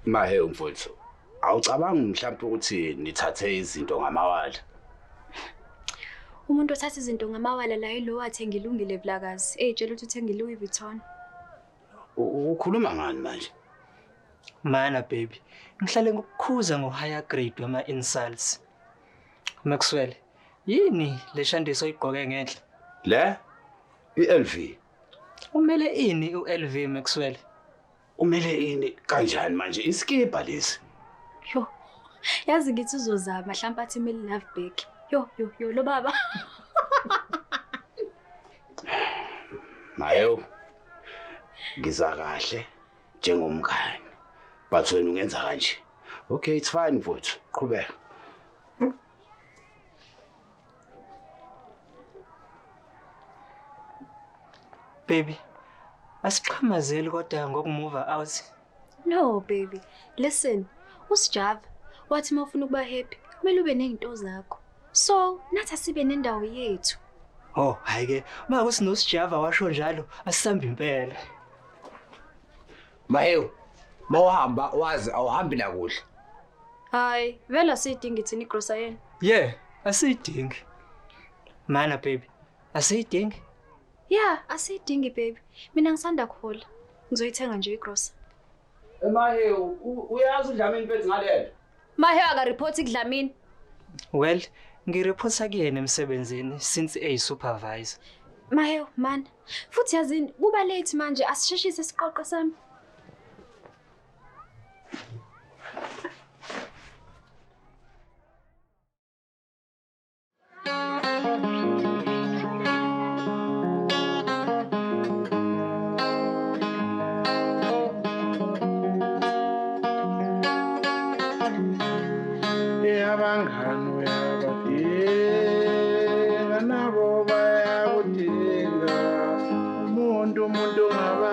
Mahe mfowethu, awucabangi mhlawumbe ukuthi nithathe izinto ngamawala? Umuntu othatha izinto ngamawala la yilo wathenga ilungile Vilakazi, eyitshela ukuthi uthenga iLouis Vuitton. Ukhuluma ngani manje? Mana baby, ngihlale ngokukhuza ngo-higher grade wama-insults. Maxwell, yini le shandiso oyigqoke ngenhla? Le i-LV. Umele ini u-LV Maxwell? Umele ini kanjani manje isikibha lesi? Yo. Yazi ngithi uzozama mhlawumbe athi imele love back. Yo yo yo lo baba. Mayo. Ngiza kahle njengomngani. But wena ungenza kanje. Okay, it's fine mfowethu. Qhubeka. Baby, asixhamazeli kodwa ngokumuva out. No baby, listen. Usijava wathi uma ufuna ukuba happy kumele ube nezinto zakho. So, nathi asibe nendawo yethu. Oh, hayi ke, uma kuthi noSijava washo njalo, asisambi impela. Mahewu, mawuhamba wazi awuhambi nakudla. Hayi, vele asiyidingi thina igrosa yenu. Yeah, asiyidingi. Mana baby, asiyidingi. Yeah, asiyidingi baby. Mina ngisanda kuhola. Ngizoyithenga nje igrosa. Mahewu, uyazi uDlamini mfethu ngalento? Mahewu akareport kuDlamini. Well, ngireporta kuyena emsebenzini since eyi-supervisor. Mahewu, man. Futhi yazini kuba late manje asisheshise isiqoqo sami. Abangani uyabadinga nabo bayakudinga umuntu umuntu ngaba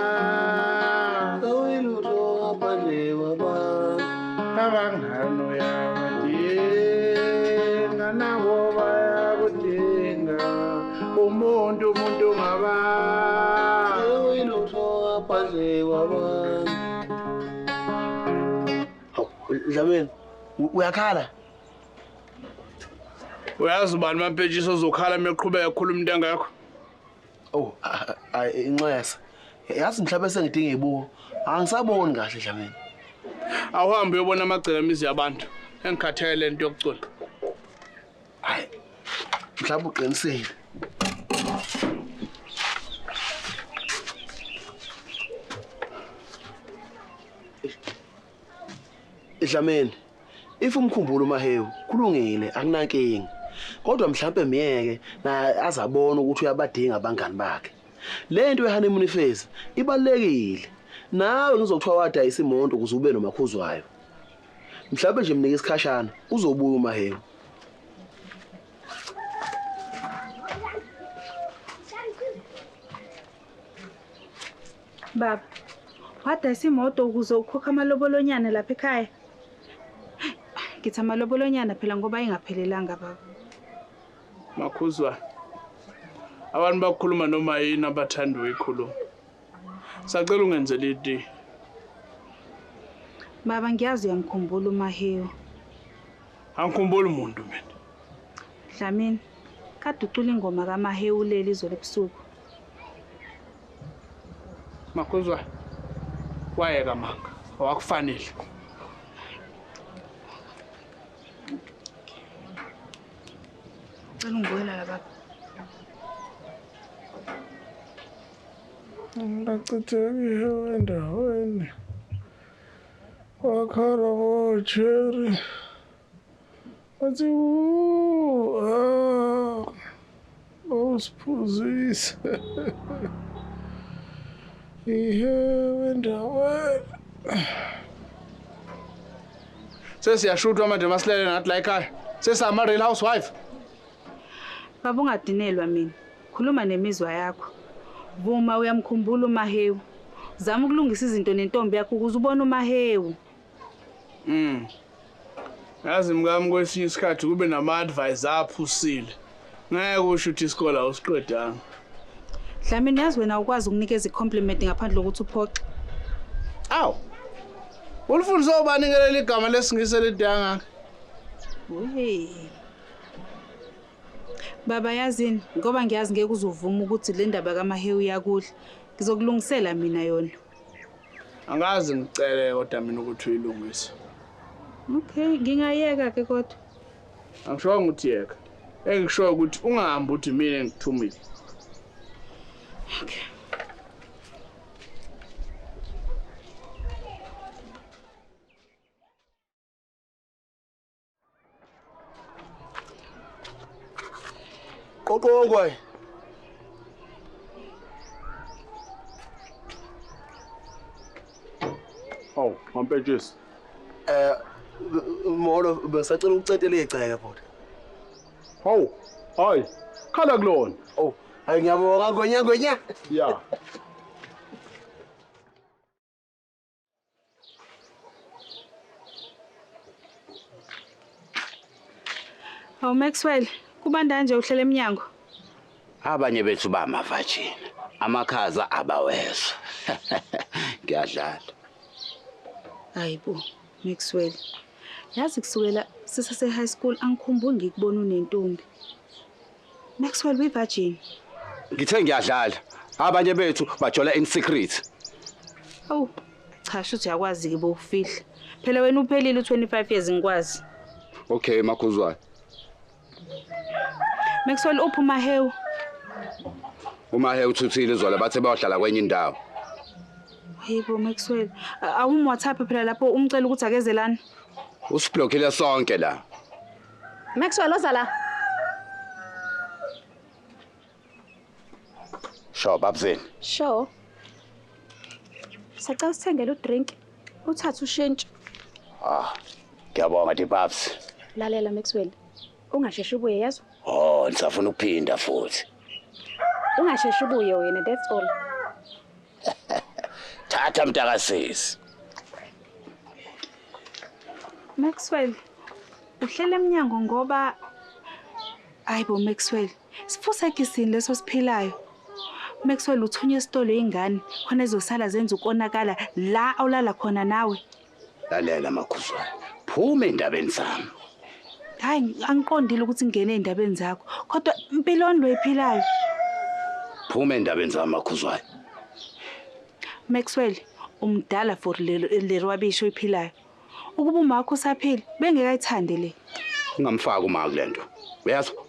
Awilutho ngaphandle kwabantu. Abangani uyabadinga nabo bayakudinga umuntu umuntu ngaba Awilutho ngaphandle kwabantu. Hawu, Dlamini, uyakhala? Uyazi ubani mampetshisi ozokhala meqhubeka ekhuluma into engekho? Oh, ayi inxesa. Yazi mhlawumbe sengidinga ibuko. Angisaboni kahle Dlamini. Awuhambe uyobona amagceke emizi yabantu. Engikhathele lento yokucula. Hayi. Mhlawumbe uqinisile. Dlamini, if umkhumbula uMahewu, kulungile akunankinga. Kodwa mhlampe myeke naye azabona ukuthi uyabadinga abangani bakhe. Le nto ye-honeymoon phase ibalulekile. Nawe ngizokuthiwa wadayisa imoto ukuze ube nomakhuzwayo. Mhlawumbe nje mnike isikhashana uzobuya uMahewu. Baba, wadayisa imoto ukuze ukhokhe amalobolonyana lapha ekhaya. Ngithi amalobolonyana phela ngoba ingaphelelanga baba. Makhuzwa. Abantu bakhuluma noma yini abathanda uyikhuluma. Sacela ungenzele iti. Baba ngiyazi uyamkhumbula uMahewu. Angikhumbuli umuntu mina. Dlamini, kade ucula ingoma kaMahewu leli izolo ebusuku. Makhuzwa wayeka manga awakufanele. Cela ungibuyela la baba. Ngachithekile endaweni wakhala bocherry wathi ah usiphuzise ihe endaweni sesiyashuthwa manje masilele nathi la ekhaya sesama-real housewife Baba ungadinelwa mina. Khuluma nemizwa yakho. Vuma uyamkhumbula uMahewu. Zama ukulungisa izinto nentombi yakho ukuze ubone uMahewu. Yazi mkami kwesinye isikhathi kube nama-advice aphusile. Ngeke usho ukuthi isikole awusiqedanga. Dlamini yazi wena ukwazi ukunikeza i-compliment ngaphandle kokuthi uphoxe. Awu. Ulifundiswe ubani ke leli gama lesingisi elide kangaka? Wey. Baba yazini ngoba ngiyazi ngeke uzovuma ukuthi le ndaba kaMahewu iyakudla. Ngizokulungisela mina yona. Angazi ngicele kodwa mina ukuthi uyilungise. Okay, ngingayeka ke kodwa. Angishongo ukuthi yeka. Engishoyo ukuthi ungahambi uthi mina engikuthumile. Okay. Qoqongwe. Awu, mampetshisi. Eh molo besacela ukucetela igceke bhuti. Hawu, hayi, khala kulona. Oh, hayi ngiyabonga ngonya ngonya. Ya. Hawu Maxwell, kubanda nje uhlele emnyango. Abanye bethu bamavajini. Amakhaza abawezwa. Ngiyadlala. Hayibo, Maxwell. Yazi kusukela sisase high school angikhumbuli ngikubona unentombi. Maxwell we virgin. Ngithe ngiyadlala. Abanye bethu bajola in secret. Awu, cha shuthi uyakwazi ke bokufihla. Phela wena uphelile u25 years ngikwazi. Okay, makhuzwayo. Maxwell uphi uMahewu? UMahewu uthuthile izolo bathe bayohlala kwenye indawo. Hayibo Maxwell, awum WhatsApp phela lapho umcela ukuthi akeze lana. Usiblockile sonke la. Maxwell oza la. Sho babzini. Sure. Sacela usithengele udrink. Uthathe ushintsho. Ah, ngiyabonga di babs. Lalela Maxwell. Ungasheshi ubuye yezwa? Oh, nisafuna ukuphinda futhi. Ungasheshi ubuye wena that's all. Thatha mntakasisi. Maxwell, uhlele emnyango ngoba Hayibo Maxwell, sifusa egisini leso siphilayo. Maxwell uthunywa esitolo ingane khona ezosala zenza ukonakala la awulala khona nawe. Lalela makhuzwane. Phuma endabeni zami. Hayi angiqondile ukuthi ngingene ezindabeni zakho kodwa impiloni lo iphilayo. Phuma endabeni zami makhuzwane. Maxwell umdala for le rwabishi oyiphilayo. Ukuba umakho usaphila bengekayithande le. Ungamfaki uma kulento. Uyazwa?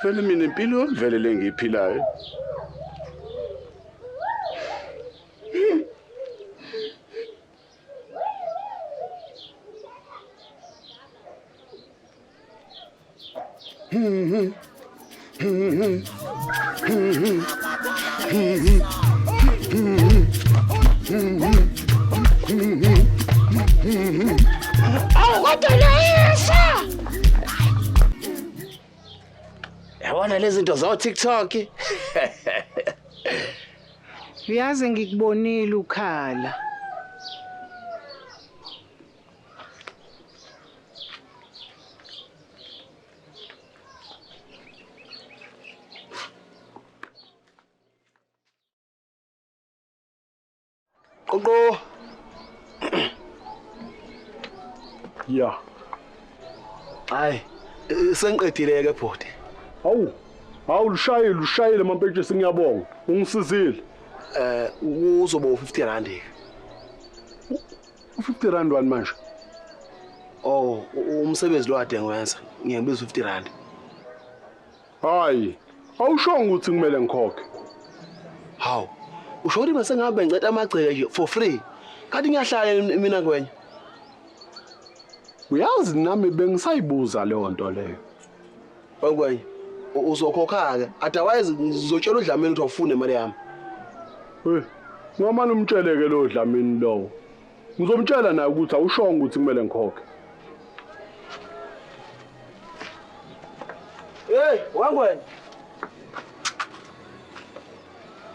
Vele mina impilo vele lengiyiphilayo. Awu kodwa leyisa. Yabona lezi zinto zo TikTok. Uyazi ngikubonile ukhala. Qoqo. Ya. Hayi, sengiqedile ke bhuti. Hawu. Hawu lushayile ushayile mampetshisi ngiyabonga. Ungisizile. Eh uzoba u50 rand ke. U50 rand wani manje? Oh, umsebenzi lo ade ngiwenza. Ngiyabiza 50 rand. Hayi, awushongo ukuthi kumele ngikhokhe. Hawu. Usho ukuthi bese ngabe ngicela amagceke nje for free. Kanti ngiyahlala mina kwenye. Uyazi nami bengisayibuza leyo nto leyo. Wengwenye uzokhokha-ke otherwise ngizotshela uDlamini ukuthi awufune imali yami. Hey, ngamane umtshele-ke lowo Dlamini lowo. Ngizomtshela naye ukuthi awushongo ukuthi kumele ngikhokhe. Hey, wangwena.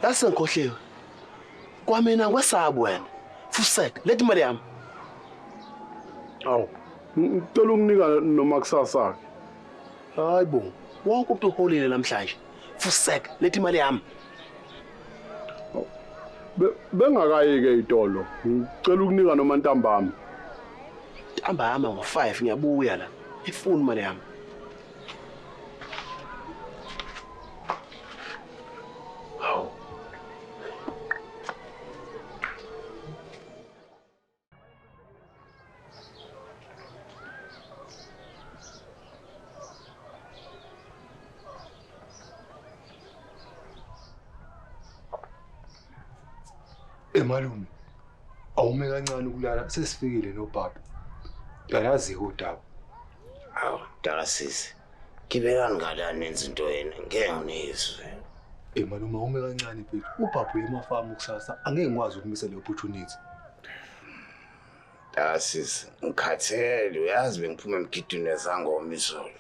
Yase ngikhohliwe. Kwamina ngikwesaba wena. Fusek, letha imali yami. Awu, ngicela ukunika noma kusasa-ke. Hayi bo, wonke umuntu uholile namhlanje. Fusek, lethi imali yami. Bengakayi-ke itolo. Ngicela ukunika noma ntambama. Ntambama ngo-5 ngiyabuya la. Ifuni imali yami. Hawu. Malume, awume kancane ukulala sesifikile nobaba. Uyalazi-ke udaba. Awu, mntaka sisi. Gibelani ngalani nenza into yenu, ngeke nginizwe. Malume, awume kancane mfethu. Ubaba uye emafamu kusasa, angeke ngikwazi ukumisa le opportunity. Mntaka sisi, ngikhathele, uyazi bengiphuma emgidini wezangoma izolo.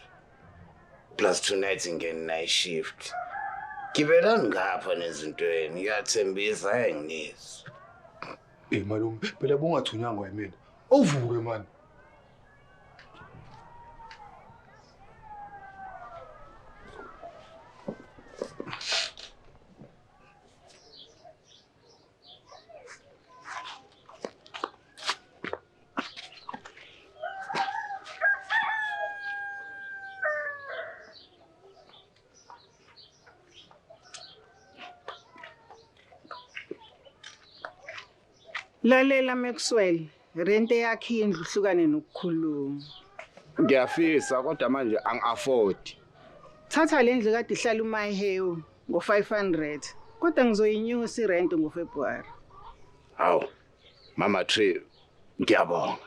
Plus tonight ngene night shift. Gibelani ngapha nenza into yenu, ngiyathembisa ngeke nginizwe. Malume, phela bungathunywanga yimina. Awuvuke mani. Lalela Maxwell, rente yakhe indlu hlukane nokukhuluma. Ngiyafisa kodwa manje angi-afford. Thatha le ndlu kade ihlala uMahewu ngo-500. Kodwa ngizoyinyusa irent ngoFebruary. Hawu, Mama Tree, ngiyabonga.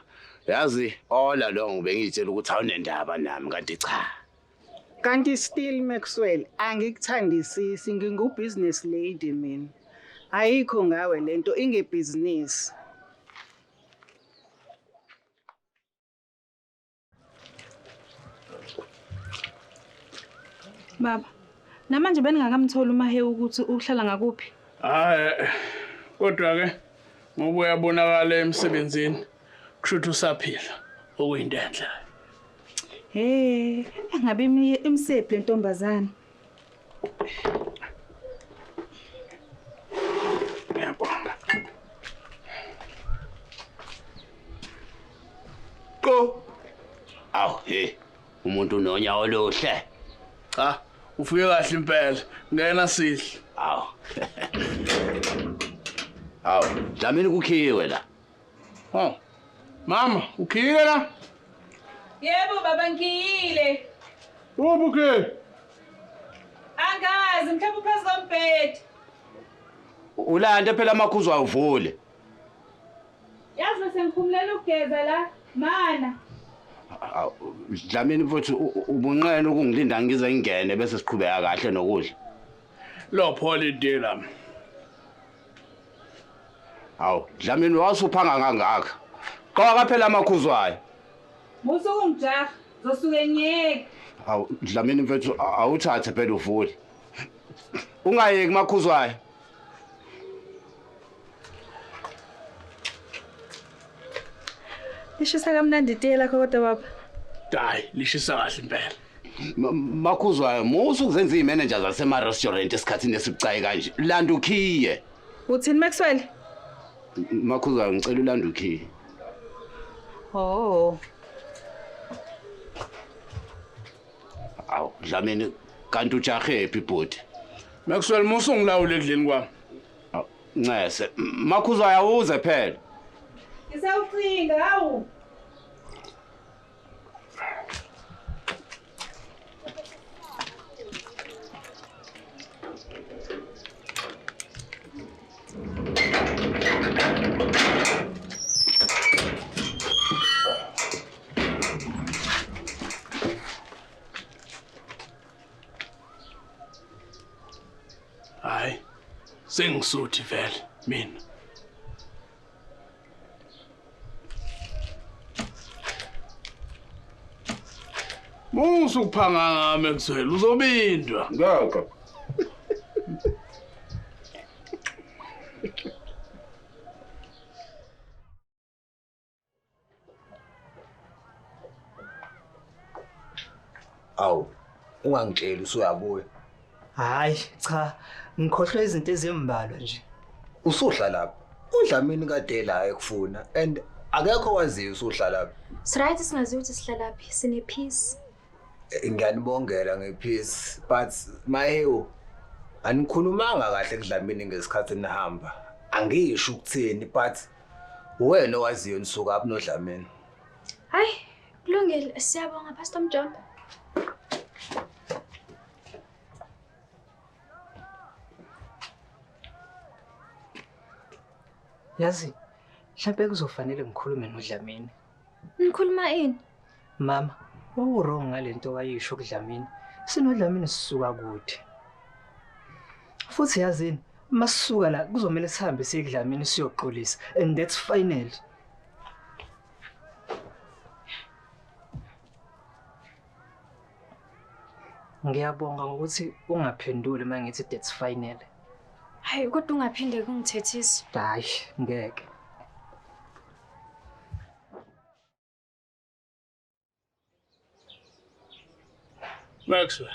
Yazi all along bengiyitshela ukuthi awunendaba nami kanti cha. Kanti still Maxwell, angikuthandisisi ngingu-business lady mina. Ayikho ngawe lento ingebhizinisi. Baba, namanje beningakamtholi uMahewu ukuthi uhlala ngakuphi. Hayi, kodwa ke ngoba uyabonakala emsebenzini, kusho ukuthi usaphila, okuyinto enhle. Hey, engabe imsephi le ntombazana. Ngiyabonga. Go. Awu, hey, umuntu unonyawo oluhle. Cha, ufike kahle impela. Ngena sihle. Awu. Awu, Dlamini kukhiwe la. Oh. Mama, ukhiyile la? Yebo baba ngiyile. Uphi ukhiye? Angazi, mhlawumbe uphezu kombhede. Ulande phela amakhuzu awuvule. Yazi bese ngikhumulela ukugeza la, mana. Awu, Dlamini mfowethu ubunqena ukungilinda ngize ngingene bese siqhubeka kahle nokudla. Lo holiday la. Awu, Dlamini wasuphanga kangaka. Qoka phela amakhuzwayo. Musa ukungijaha, zosuke ngiyeke. Awu, Dlamini mfethu awuthathe phela uvule. Ungayeki makhuzwayo. Lishisa kamnandi itiye lakho kodwa baba. Hayi, lishisa kahle impela. Makhuzwayo, musa ukuzenza iy'manager zasema-restaurant esikhathini esibucayi kanje. Landa ukhiye. Uthini Maxwell? Makhuzwayo, ngicela ulande ukhiye. Oh. Awu, Dlamini, kanti ujahephi bhuti? Maxwell, musa ungilawule ekudleni kwami. Awu, Ncese, Makhuzwayo awuze phela. Ngisawucinga, hawu. Hayi, sengisuthi vele mina. Musa ukuphanga ngami Maxwell, uzobindwa. Ngeke. Awu, Ungangitsheli usuyabuya. Hayi cha, ngikhohlwe izinto ezimbalwa nje. Usuhlalaphi? UDlamini kade la ekufuna and akekho waziyo usuhlalaphi. Siright singaziwa ukuthi sihlalaphi, sine peace. Ngiyanibongela ngepeace but Mahewu anikhulumanga kahle kuDlamini ngesikhathi nihamba. Angisho ukuthini but uwena owaziyo nisuka aphi noDlamini. Hayi, kulungile. Siyabonga Pastor Mjomba. Yazi, mhlampe kuzofanele ngikhulume noDlamini. Nikhuluma ini? Mama, wawurong ngalento wayisho kuDlamini. SinoDlamini sisuka kude. Futhi yazini, masisuka la kuzomele sihambe siye kuDlamini siyoxolisa and that's final. Ngiyabonga ngokuthi ungaphenduli uma ngithi that's final. Hayi, kodwa ungaphinde kungithethise. Hayi, ngeke. Maxwell,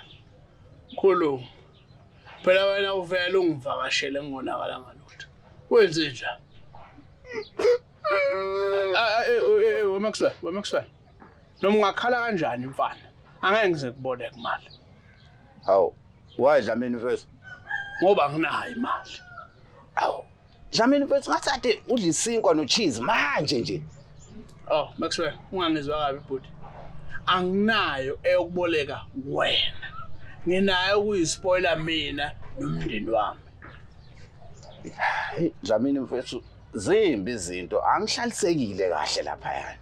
khuluma. Phela wena uvele ungivakashele ngingonakalanga lutho. Wenze njani? Ah, eh, eh, eh, Maxwell, Maxwell. Noma ungakhala kanjani mfana? Angeke ngize kuboleke imali. Hawu, why Dlamini mfethu? Ngoba nginayo imali. Hawu. Dlamini mfethu ngathi ade udla isinkwa no cheese manje nje. Oh, Maxwell, ungangizwa kabi bhuti. Anginayo eyokuboleka wena. Nginayo ukuyispoiler mina nomndeni wami. Hey, Dlamini mfethu zimbi izinto angihlalisekile kahle laphayana.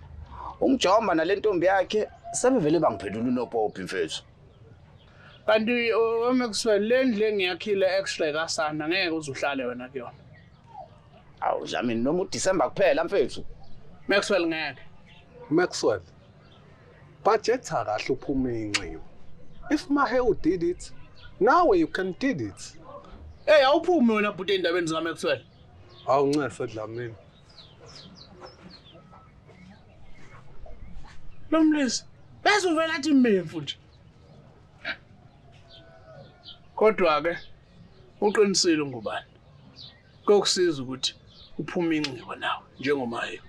Umjomba nalentombi yakhe sebevele bangiphendula unopopi mfethu. Kanti oMaxwell le ndlu engiyakhile extra kasana ngeke uze uhlale wena kuyona. Awu Dlamini noma uDecember kuphela mfethu. Maxwell ngeke. Maxwell, budgetha kahle uphume inxiwa. If Mahewu did it, nawe you can did it. Hey awuphumi wena bhuti endabeni zika Maxwell. Awuncese Dlamini. Lo mlisa bese uvela athi memfu nje. Kodwa ke uqinisile ngubani. Kokusiza ukuthi uphume inxiwa nawe njengomaye.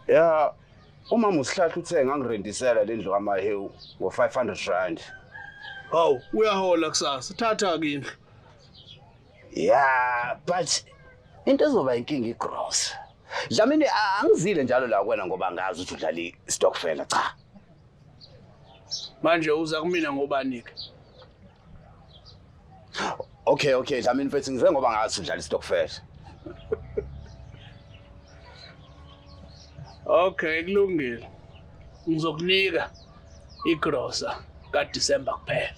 Ya umama uSihlahla uthe ngangirendisela le ndlu kaMahewu ngo-500 rand. Hawu uyahola kusasa thatha ke indlu. Ya but into ezoba inkinga igross. Dlamini angizile njalo la kuwena ngoba ngazi ukuthi udlala istokfela cha. Manje uza kumina ngobani ke? Okay okay Dlamini mfethu ngize ngoba ngazi udlala istokfela. Okay kulungile. Ngizokunika igrosa kaDecember kuphela.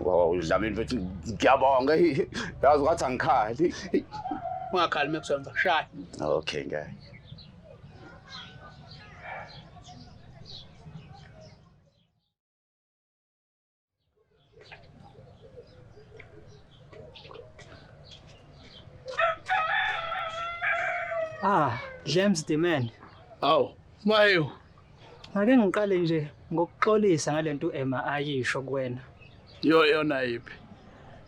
Wow Dlamini mfethu ngiyabonga. Yazi ngathi angikhali. Ungakhali Maxwell ngizokushaya. Okay ngeke. Ah, James the man. Awu, Mahewu. Ake ngiqale nje ngokuxolisa ngalento uEmma ayisho kuwena. Yo yona yiphi?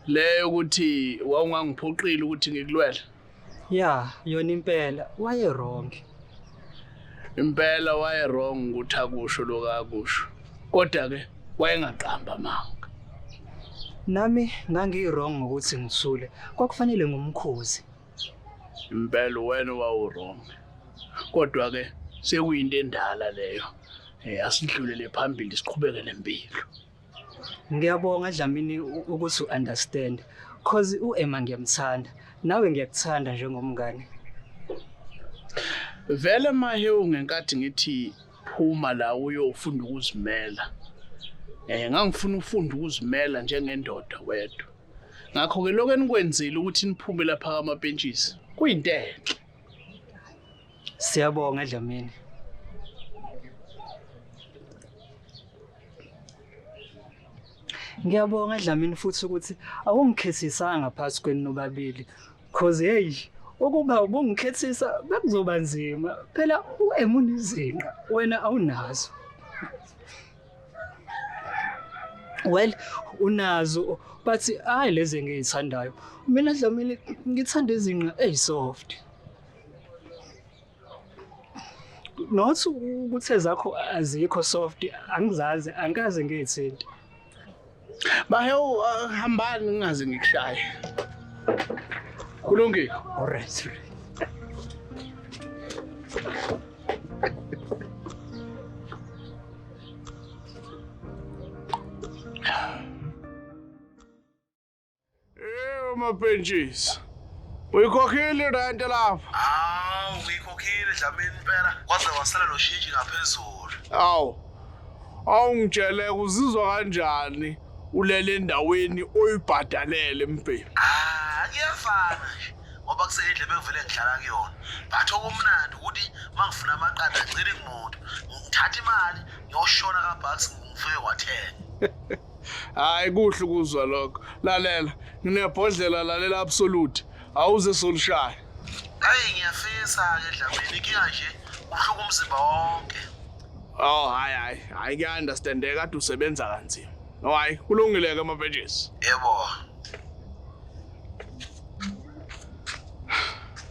Le yokuthi wawungangiphoqile ukuthi ngikulwele. Ya, yona impela waye wrong. Impela waye wrong ukuthi akusho lokakusho. Kodwa ke wayengaqamba amanga. Nami ngangi wrong ngokuthi ngisule. Kwakufanele ngumkhuzi. Impela wena wawu wrong. Kodwa ke sekuyinto endala leyo. Eh asidlulele phambili siqhubeke nempilo. Ngiyabonga Dlamini ukuthi uunderstand. Cause uEmma ngiyamthanda. Nawe ngiyakuthanda njengomngane. Vele Mahewu ngenkathi ngithi phuma la uyofunda ukuzimela. Eh ngangifuna ufunda ukuzimela njengendoda wedwa. Ngakho ke lokho enikwenzile ukuthi niphume lapha kamapentshisi kuyinto enhle. Siyabonga Dlamini. Ngiyabonga Dlamini futhi ukuthi awungikhethisanga phakathi kwenu nobabili. Cause hey, ukuba ubungikhethisa bekuzoba nzima. Phela uEmuna izinqa, wena awunazo. Well, unazo but hayi lezi engiyithandayo. Mina Dlamini ngithanda izinqa ezisoft. Not ukuthi ezakho azikho soft, angizazi, angikaze ngiyithinte. Mahewu hambani ngingaze ngikushaye. Kulungile. All right. Yebo mapentshisi. Uyikhokhile irent lapha? Hawu ngiyikhokhile Dlamini impela kwaze wasala noshintshi ngaphezulu. Awu. Awungitshele uzizwa kanjani ulele endaweni oyibhadalele mbhemu? Ah kuyafana nje ngoba kuseyindlu ebengivele ngihlala kuyona. But okumnandi ukuthi mangifuna amaqanda ngicela kumuntu ngithatha imali ngiyoshona kaBucks ngifike kwathenga. Hayi kuhle ukuzwa lokho. Lalela, nginebhodlela lalela absolute. Awuze solushaya. Hayi ngiyafisa-ke Dlamini inkinga nje ubuhlungu umzimba wonke. Oh hayi hayi, hayi kuya-understandeka kade usebenza kanzima. No hayi, kulungile ke mapentshisi. Yebo.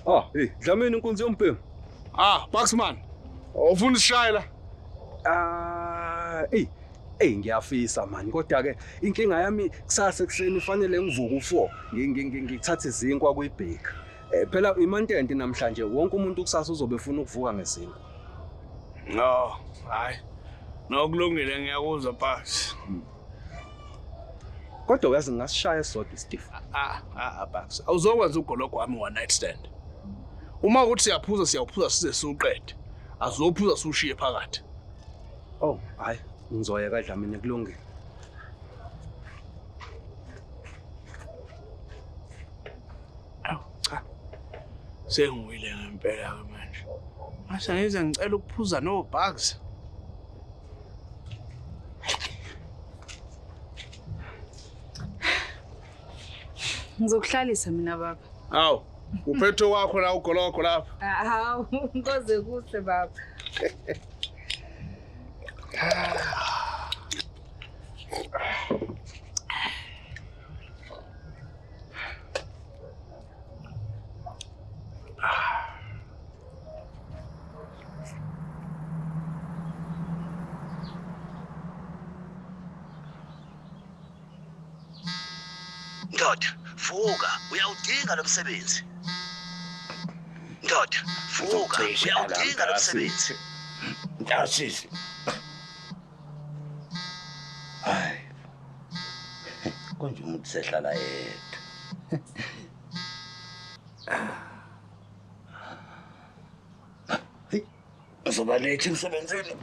Ah, hey, Dlamini inkunzi yombhemu. Ah, Bucksman. Awufuni isishayela? Ah, hey, hey ngiyafisa man, kodwa ke inkinga yami kusasa ekuseni fanele ngivuke u4, ngithathe izinkwa kuyibheka. Phela imantente namhlanje wonke umuntu kusasa uzobe efuna ukuvuka ngezinkwa. No, hayi. No kulungile ngiyakuzwa Bucks. Kodwa uyazi ngingasishaya esisodwa isitifo. Ah, ah, Bucks. Awuzokwenza ugologo wami one night stand. Uma ukuthi siyaphuza siyawuphuza size siwuqede. Azophuza siwushiye phakathi. Oh, hayi, ngizoyeka Dlamini kulungile. Awu cha. Sengiwile ngempela ke manje. Mase ngize ngicela ukuphuza no Bucks. Ngizokuhlalisa mina baba. Awu, uphethe wakho la ugologo lapha. Hawu, koze kuhle baba. Ndoda, vuka, uyawudinga lo msebenzi. Ndoda, vuka, uyawudinga lo msebenzi. Mntasisi. Hayi. Konje umuntu sehlala yedwa. Hey, ngizoba late emsebenzini.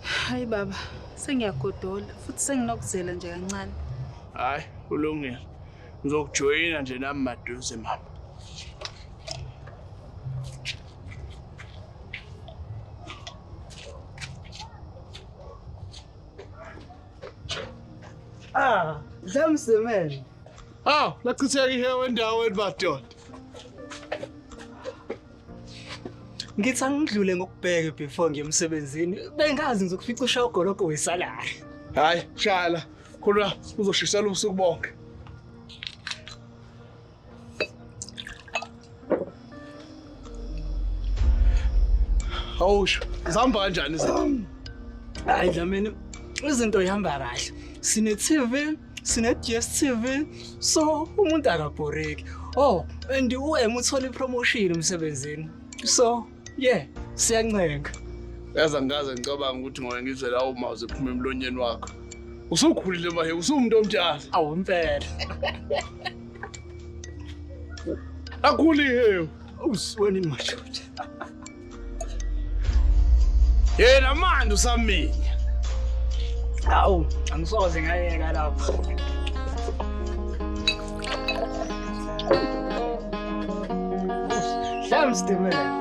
Hayi baba, sengiyagodola futhi senginokuzela nje kancane. Hayi, kulungile. Ngizokujoyina nje nami maduze mama. Ah, Dlamsemen. Aw, lachitheka ihewe endaweni madoda. Ngithi angidlule ngokubheke before ngiye emsebenzini. Bengazi ngizokufica ushaya ugologo wesalari. Hayi, shala. Khona uzoshisela ubusuku bonke. Awusho, zihamba kanjani izinto? Hayi Dlamini, izinto ihamba kahle. Sine TV, sine DStv, so umuntu akabhoreki. Oh, and uM uthola ipromotion emsebenzini. So, yeah, siyancenga. Yazi angikaze ngicabanga ukuthi ngoke ngizwe lawo mazwi ephuma emlonyeni wakho. Usukhulile mahe, usuwumuntu omdala. Awu impela. Akhule ihewu. Usweni madoda. Yena manje usaminya. Awu, angisoze ngayeka lapho. Dlamstimela.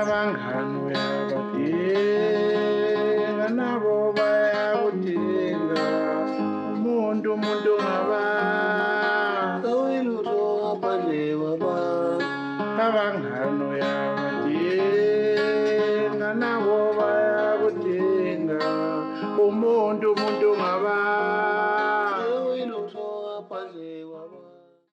Abangani uyabadinga nabo bayakudinga. Umuntu umuntu ngabantu.